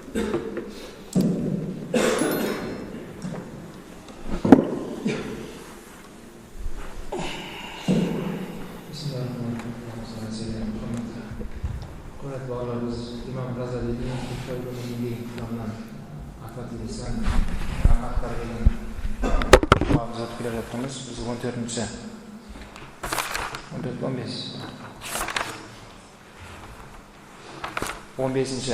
Құрметті бауырлар, біз Имам Ғазалидің деген кітабынан Афат-ул-Лисан аттар деген сабағымызды өтіп келе жатырмыз. Біз 14-ші 14, 15 15-ші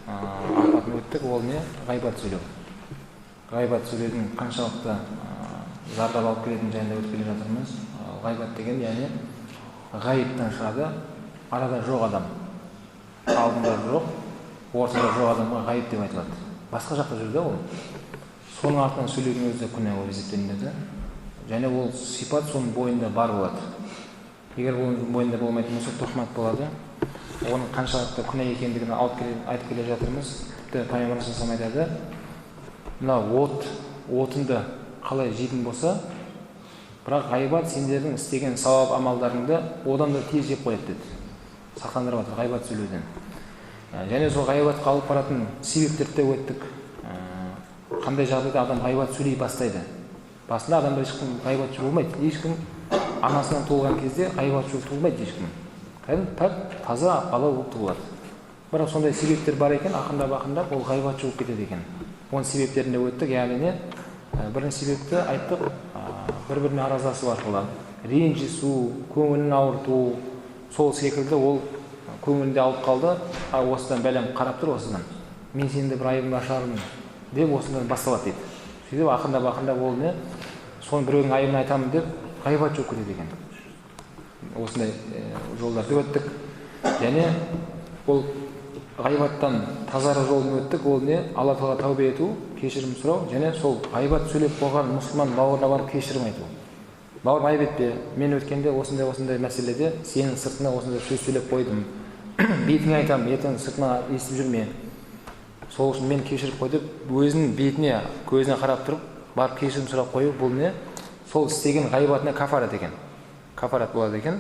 апатын өттік. Ол не? Ғайбат сөйлеу. Ғайбат сөйлеудің қаншалықты зардап алып келетіні жайында өтіп келе жатырмыз. Ғайбат деген, яғни ғайыптан шығады, арада жоқ адам, алдында жоқ, ортада жоқ адамға ғайып деп айтылады. Басқа жақта жүр де ол. Соның артынан сөйлеудің өзі күнә болып есептелінеді. Және ол сипат соның бойында бар болады. Егер оның бойында болмайтын болса, тұхмат болады. Оның қаншалықты күнә екендігін айтып келе жатырмыз. Тіпті Пайғамбарымыз саллаллаху алейхи айтады, мына отынды қалай жейтін болса, бірақ ғайбат сендердің істеген сауап амалдарыңды одан да тез жеп қояды деді. Сақтандырып жатыр ғайбат сөйлеуден. Және сол ғайбатқа алып баратын себептерді де өттік. Қандай жағдайда адам ғайбат сөйлей бастайды? Басында адамда ешкім ғайбатшы болмайды. Ешкім анасынан туылған кезде ғайбатшы болып туылмайды ешкім. Кәдімгі пәк, таза бала болып туылады. Бірақ сондай себептер бар екен, ақырындап ол ғайбатшы болып кетеді екен. Оның себептерін де өттік. Яғни не? Бірінші себепті айттық, бір-біріне араздасу арқылы, ренжісу, көңілін ауырту, сол секілді ол көңілінде алып қалды, а осыдан бәлем қарап тұр осыдан. Мен сені де бір айыбыңды ашармын деп осыдан басталады дейді. Сөйтіп ақырындап ол не? Соның біреудің айыбын айтамын деп ғайбат болып кетеді екен. Осындай жолдарды өттік. Және ол ғайбаттан тазару жолын өттік. Ол не? Алла тағала тәубе ету, кешірім сұрау, және сол ғайбат сөйлеп болған мұсылман бауырына барып кешірім айту. Бауырым, айып етпе, мен өткенде осындай мәселеде сенің сыртыңа осындай сөз сөйлеп қойдым. Бетіңе айтамын, ертең сыртыңа естіп жүрме. Сол үшін мен кешіріп қой деп өзінің бетіне, көзіне қарап тұрып барып кешірім сұрап қою, бұл не? Сол істеген ғайбатына кафарат екен. Кафарат болады екен.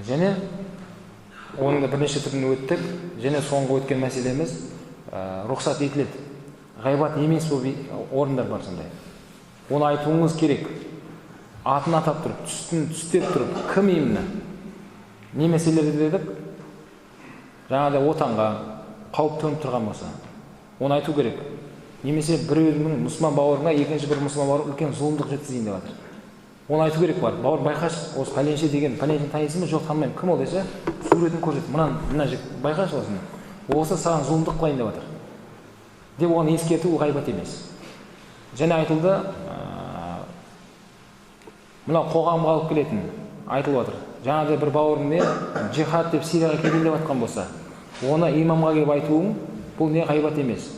Және оның да бірнеше түрін өттік. Және соңғы өткен мәселеміз рұқсат етіледі. Ғайбат емес болып орындар бар сондай. Оны айтуыңыз керек. Атын атап тұрып, түстін түстеп тұрып, кім именно? Не мәселелерде дедік? Жаңағыдай отанға қауіп төніп тұрған болса, оны айту керек. Немесе біреудің мұсылман бауырына екінші бір мұсылман бауыр үлкен зұлымдық жеткізейін деп жатыр. Оны айту керек бар. Бауыр, байқашы, осы пәленше деген, пәленшені танисың ба? Жоқ, танымаймын. Кім ол десе, суретін көрсет. Мына жігіт, байқашы осыны. Осы саған зұлымдық қылайын деп жатыр. Деп оған ескерту ол ғайбат емес. Және айтылды, мына қоғамға алып келетін айтылып жатыр. Жаңағыдай бір бауырың не джихад деп Сирияға кетейін деп жатқан болса, оны имамға келіп айтуың бұл не ғайбат емес.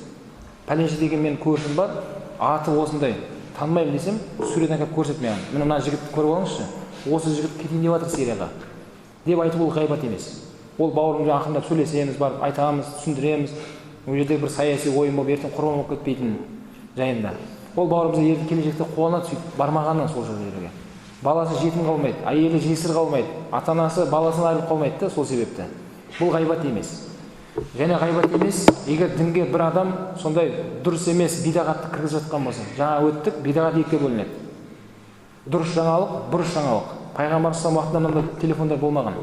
Пәленше деген менің көршім бар, аты осындай, танымаймын десем, суретін әкеліп көрсет маған. Міне мына жігітті көріп алыңызшы, осы жігіт кетейін деп жатыр Сирияға деп айту ол ғайбат емес. Ол бауырымызбен ақырындап сөйлесеміз, барып айтамыз, түсіндіреміз. Ол жерде бір саяси ойын болып ертең құрбан болып кетпейтін жайында. Ол бауырымыз ертең келешекте қуанады сөйтіп бармағаннан сол жерге. Баласы жетім қалмайды, әйелі жесір қалмайды, ата-анасы баласынан айырылып қалмайды да сол себепті. Бұл ғайбат емес. Және ғайбат емес, егер дінге бір адам сондай дұрыс емес бидағатты кіргізіп жатқан болса. Жаңа өттік, бидағат екіге бөлінеді. Дұрыс жаңалық, бұрыс жаңалық. Пайғамбар саллаллаху алейхи уассалам уақытында мынандай телефондар болмаған.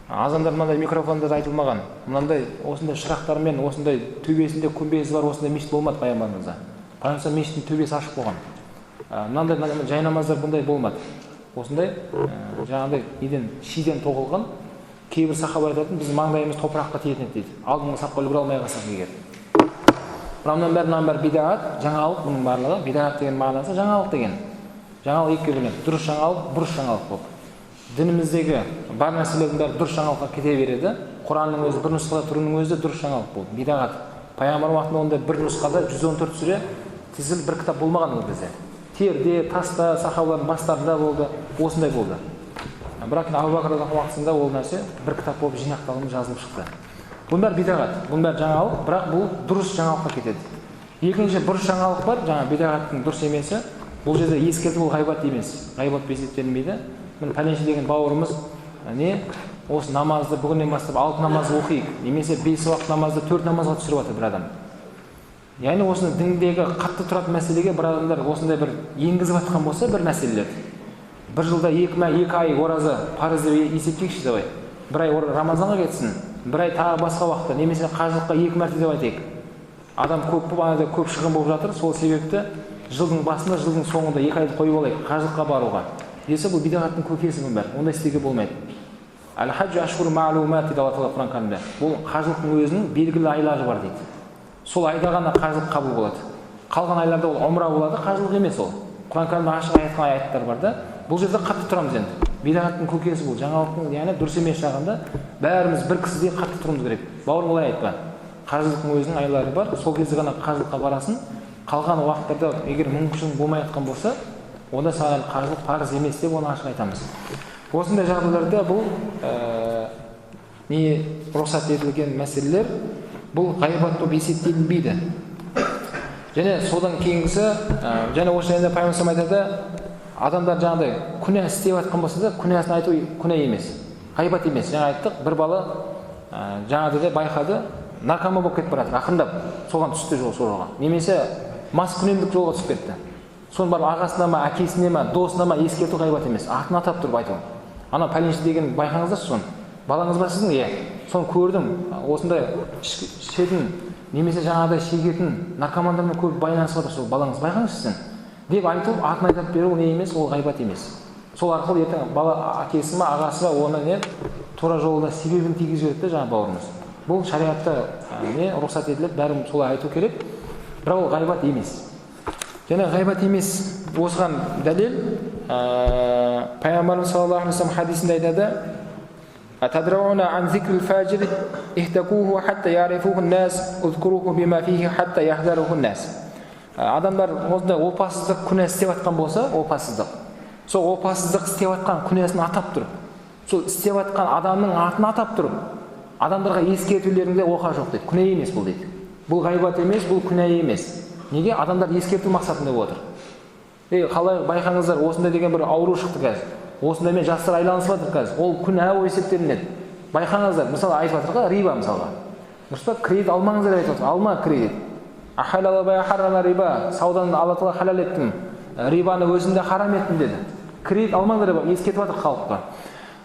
Азандар мынандай микрофондар айтылмаған. Мынандай осындай шырақтармен, осындай төбесінде күмбезі бар осындай мешіт болмады пайғамбарымызда. Пайғамбар мешіттің төбесі ашық болған. Мынандай жайнамаздар бұндай болмады. Осындай жаңағыдай неден, шиден тоқылған. Кейбір сахаба айтатын, біздің маңдайымыз топыраққа тиетін еді дейді. Алдыңғы сапқа үлгере алмай қалсақ егер. Бірақ мынаның бәрі бидағат, жаңалық, бұның барлығы бидағат деген мағынасы жаңалық деген. Жаңалық екіге бөлінеді. Дұрыс жаңалық, бұрыс жаңалық болып. Дініміздегі бар нәрселердің бәрі дұрыс жаңалыққа кете береді. Құранның өзі бір нұсқада тұруының өзі дұрыс жаңалық болды. Бидағат. Пайғамбар уақытында ондай бір нұсқада 114 сүре тізіліп бір кітап болмаған ол кезде. Терде, таста, сахабалардың бастарында болды, осындай болды. Бірақ Абу Бәкір уақытында ол нәрсе бір кітап болып жинақталып жазылып шықты. Бұның бәрі бидағат, бұның бәрі жаңалық, бірақ бұл дұрыс жаңалыққа кетеді. Екінші бұрыс жаңалық бар, жаңа бидағаттың дұрыс емесі. Бұл жерде ескерту ол ғайбат емес, ғайбат есептелінбейді. Міне пәленше деген бауырымыз не Осы намазды бүгіннен бастап 6 намаз оқиық, немесе 5 уақыт намазды 4 намазға түсіріп жатыр бір адам. Яғни осыны діндегі қатты тұратын мәселеге бір адамдар осындай бір енгізіп жатқан болса бір мәселелерді. Бір жылда 2 ай ораза парыз деп есептейікші давай. Бір ай Рамазанға кетсін, бір ай тағы басқа уақытта, немесе қажылыққа 2 мәрте деп айтайық. Адам көп болып, анада көп шығын болып жатыр, сол себепті жылдың басында, жылдың соңында 2 айды қойып алайық қажылыққа баруға. Десе бұл бидағаттың көкесі бұның бәрі. Ондай істеуге болмайды. Әл-хаджу ашхуру ма'лумат дейді Алла Тағала Құран кәрімде. Бұл қажылықтың өзінің белгілі айлары бар дейді. Сол айда ғана қажылық қабыл болады. Қалған айларда ол умра болады, қажылық емес ол. Құран кәрімде ашық айтқан аяттар бар да. Бұл жерде қатты тұрамыз енді. Бидағаттың көкесі бұл, жаңалықтың, яғни дұрыс емес жағында бәріміз бір кісідей қатты тұруымыз керек. Бауырым, олай айтпа. Қажылықтың өзінің айлары бар, сол кезде ғана қажылыққа барасың. Қалған уақыттарда егер мүмкіншілік болмай жатқан болса, онда саған қажылық парыз емес деп оны ашық айтамыз. Осындай жағдайларда бұл не рұқсат етілген мәселелер, бұл ғайбат болып есептелінбейді. Және содан кейінгісі, және осы жерде пайғамбарымыз айтады, адамдар жаңағыдай күнә істеп жатқан болса да, күнәсін айту күнә емес, ғайбат емес. Жаңа айттық, бір бала жаңағыдай байқады, наркоман болып кетіп бара жатыр, ақырындап соған түсті жол, сол жолға. Немесе маскүнемдік жолға түсіп кетті. Соны барып ағасына ма, әкесіне ма, досына ма ескерту ғайбат емес, атын атап тұрып айту. Ана пәленше деген байқаңыздаршы соны. Балаңыз ба сіздің? Иә. Соны көрдім, осындай ішетін, немесе жаңағыдай шегетін наркомандармен көп байланысып жатыр сол балаңыз, байқаңызшы сен деп айту, атын айтып беру не емес, ол ғайбат емес. Сол арқылы ертең бала әкесі ма, ағасы ма оны не тура жолына себебін тигізіп жібереді де жаңа бауырымыз. Бұл шариғатта не рұқсат етіледі, бәрін солай айту керек, бірақ ол ғайбат емес. Және ғайбат емес осыған дәлел, пайғамбарымыз саллаллаху алейхи вассалам хадисінде айтады: «Атадрауна ан зикрил фажир ихтакуху хатта ярифуху нас, узкуруху бима фихи хатта яхдаруху нас». Адамдар осындай опасыздық күнә істеп жатқан болса, опасыздық, сол опасыздық істеп жатқан күнәсін атап тұрып, сол істеп жатқан адамның атын атап тұрып, адамдарға ескертулерінде оқа жоқ дейді. Күнә емес бұл дейді. Бұл ғайбат емес, бұл күнә емес. Неге? Адамдар ескерту мақсатында болып отыр. Ей, қалай байқаңыздар, осындай деген бір ауру шықты қазір. Осындаймен жастар айланысып жатыр қазір. Ол күнә болып есептелінеді. Байқаңыздар, мысалы айтып жатыр ғой, риба мысалға. Дұрыс па? Кредит алмаңыздар деп айтып жатыр. Алма кредит. Ахалала бай харрама риба. Сауданы Алла Тағала халал еттім. Рибаны өзімде харам еттім деді. Кредит алмаңыздар деп ескертіп жатыр халыққа.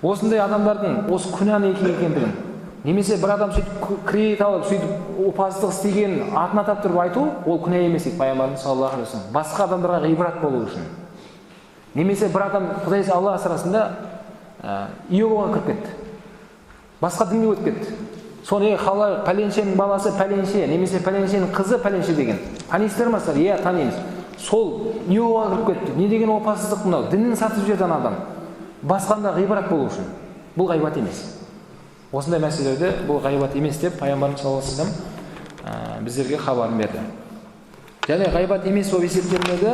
Осындай адамдардың осы күнәні екендігін, немесе бір адам сөйтіп кредит алып, сөйтіп опасыздық істегенін атын атап тұрып айту, ол күнә емес дейді пайғамбарымыз саллаллаху алейхи вассалам. Басқа адамдарға ғибрат болу үшін. Немесе бір адам Құдай Алла асырасында Иеговаға кіріп кетті. Басқа дінге өтіп кетті. Соны қалай пәленшенің баласы пәленше, немесе пәленшенің қызы пәленше деген. Танисыздар ма сіздер? Иә, танимыз. Сол Иеговаға кіріп кетті. Не деген опасыздық мынау? Дінін сатып жіберді ана адам. Басқанда ғибрат болу үшін. Бұл ғайбат емес. Осындай мәселелерде бұл ғайбат емес деп пайғамбарымыз саллаллаху алейхи вассалам біздерге хабарын берді. Және ғайбат емес болып есептелінеді.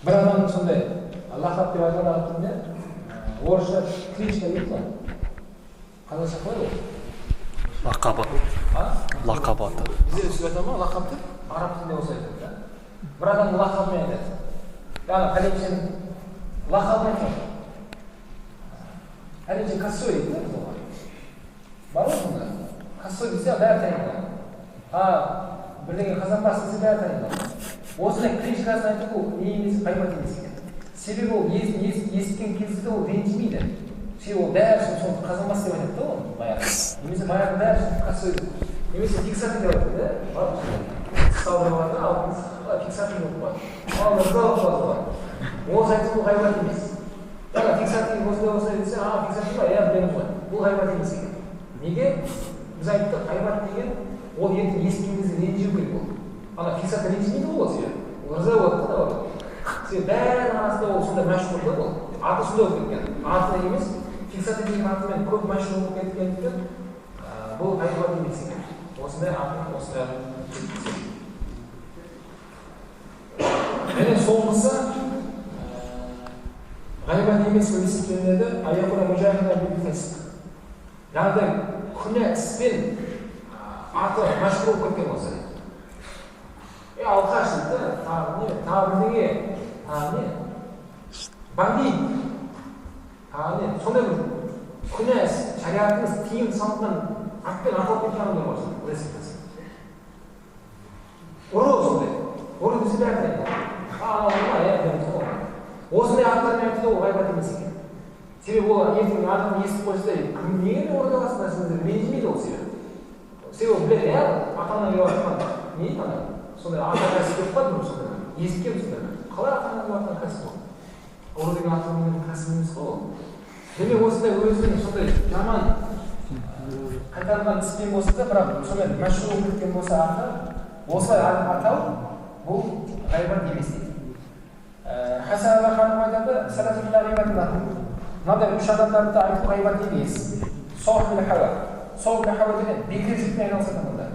Бір адам сондай лақап деп айтылады араб тілінде, орысша кличка дейді ғой. Қазақша қалай ол? Лақап аты. Лақап аты. Бізде де сөйтіп айтады ма лақап деп? Араб тілінде осылай айтады да. Бір адамның лақабымен айтады. Яғни пәленшенің лақабын айтады. Пәленше косой дейді да мысалға. Бар ғой сонда? Косой десе бәрі таниды. А бірдеңе қазан басы десе бәрі таниды. Осындай кличкасын айту ол не емес, ғайбат емес екен. Себебі ол естіген кезде де ол ренжімейді. Себебі ол бәрі соны қазан басы деп айтады да оны баяғы. Немесе баяғы бәрі косой, немесе фиксатор деп айтады да. Бар ғой сондай. Сауда бар да, ал фиксатор болып қояды. Ал риза болып қалады оған. Осы айту бұл ғайбат емес. Яғни фиксатор осындай осындай десе, а фиксатор ба, иә білеміз ғой. Бұл ғайбат емес екен. Неге? Біз айттық, ғайбат деген ол ертең естіген кезде ренжу керек ол. Ана фиксатор ренжімейді ғой ол себебі. Ол риза болады да наоборот. Себебі бәрінің арасында ол сондай мәшһүр да ол. Аты сондай болып кеткен. Аты емес, фиксатор деген атымен көп мәшһүр болып кеткендіктен бұл ғайбат емес екен. Осындай атын осындай жеткізеді. Және соңғысы ғайбат емес болып есептелінеді. Яғни күнә іспен аты мәшһүр болып кеткен болса. Алқаш дейді, тағы не, тағы бірдеңе, тағы не, бандит, тағы не, сондай бір күнә, шариғатымыз тыйым салынған атпен аталып кеткен адамдар бар. Құдай сақтасын. Ұры сондай, ұры десе бәрі айтады. Осындай аттармен айтуда ол ғайбат емес екен. Себебі ол ертең адам естіп қойса, кім неге ұры деп аласыңдар сендер, ренжімейді ол себебі. Себебі біледі, ата-ана келіп жатқан не дейді ана? Сондай ата кәсіп деп қойды ма сондай? Естіген сондай. Қалай ата-ана келіп жатқан кәсіп ол? Ұры деген ата-ананың кәсібі емес қой ол. Демек осындай өзінің сондай жаман қайтарылған іспен болса да, бірақ сонымен мәшһүр болып кеткен болса аты, осылай атау бұл ғайбат емес дейді. Хасан аль-Ханым айтады, мынадай үш адамдарды айту ғайбат емес. Сохибул хава. Сохибул хава деген бекершілікпен айналысатын адамдар.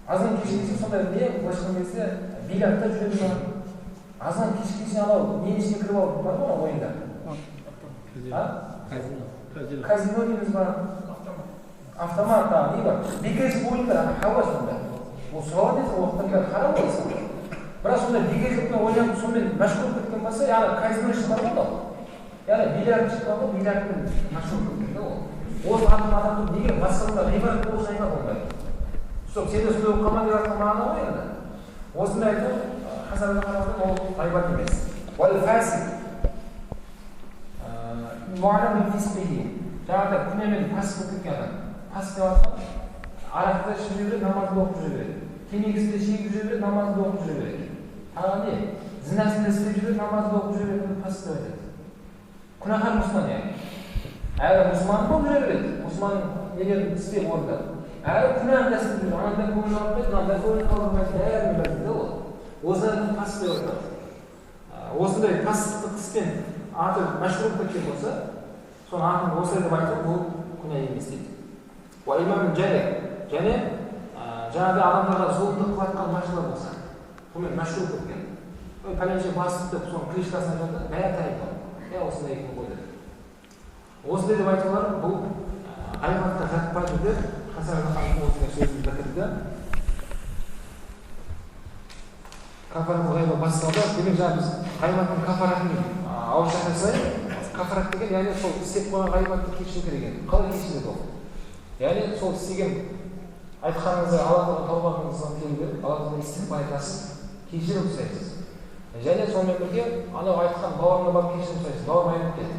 Азан кешке шейін сондай не, былайша айтқан кезде бильярдта жүреді ма? Азан кешке шейін анау ненің ішіне кіріп алып бар ғой ойында. Казино дейміз ба? Автомат, не бар? Бекершілік ойындар, хауа сонда. Ол сұралады десе, уақыттан бәрі харам ғой сонда. Бірақ сондай бекершілікпен ойнап, сонымен мәшғұл болып кеткен болса, яғни казино іші бар ғой ол. Яғни бильярд іші бар ғой, бильярдпен мәшғұл болып кеткен ол. Осы атын атап неге басқалар ғибрат болу үшін айтады ондай. Сол сен де сондай болып қалма деп жатқан мағына ғой енді. Осындай айту Хасан аль-Ханым ол ғайбат емес. Уәл фасик муаллам фисқихи. Жаңағыдай күнәмен пасық болып кеткен адам. Пасық деп жатқан арақты ішіп жүре береді, намазды оқып жүре береді. Темекісін де шегіп жүре береді, намазды оқып жүре береді. Тағы не? Зінасын да істеп жүре береді, намазды оқып жүре береді, пасық деп айтады. Күнәһар мұсылман яғни. Әрі мұсылман болып жүре береді, мұсылман нелерін істеп орындады. Әрі күнәһар да істеп жүре береді, анандай көңіл алынбайды, мынандай көңіл алынбайды, бәрін біледі ол. Осыны пасық деп айтады. Осындай пасықтық іспен аты мәшһүр болып кеткен болса, соның атын осылай деп айту бұл күнә емес дейді. Уа имам жайр, және жаңағыдай адамдарға зұлымдық қылып жатқан басшылар болса, сонымен мәшһүр болып кеткен. Ой, пәленше бастық деп соның кличкасын айтады, бәрі таниды оны. Осындай екен ғой деп. Осындай деп айтулар бұл ғайбатқа жатпайды деп Хасан аль-Ханым осындай сөзін бітірді. Кафарат ғайба басталды. Демек жаңа біз ғайбаттың кафаратын ауызша айтсақ, кафарат деген яғни сол істеп қойған ғайбатты кешіру керек екен. Қалай кешіреді ол? Яғни сол істеген айтқаныңызды Алла тағала тауба қылыңыздан келу керек, Алла тағала истиғфар айтасыз, кешірім сұрайсыз. Және сонымен бірге анау айтқан бауырыңа барып кешірім сұрайсыз. Бауырым айырылып кетті.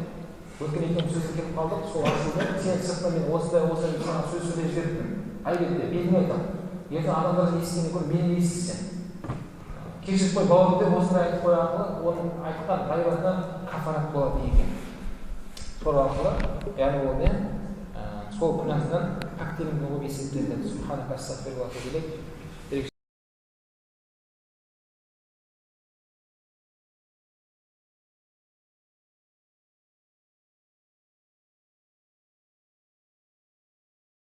Өткен екеуміз сөзге келіп қалдық, сол ашумен сен сыртынан мен осындай осындай деп саған сөз сөйлеп жіберіппін. Айып етпе, бетіңе айтамын. Ертең адамдар естігеннен гөрі мені естісін. Кешіріп қой бауырым деп осындай айтып қою арқылы оның айтқан ғайбатына кафарат болады екен. Сол арқылы, яғни ол не? Сол күнәсынан пәктелінген болып есептелінеді. Субханака астағфируллах ва атубу илейк.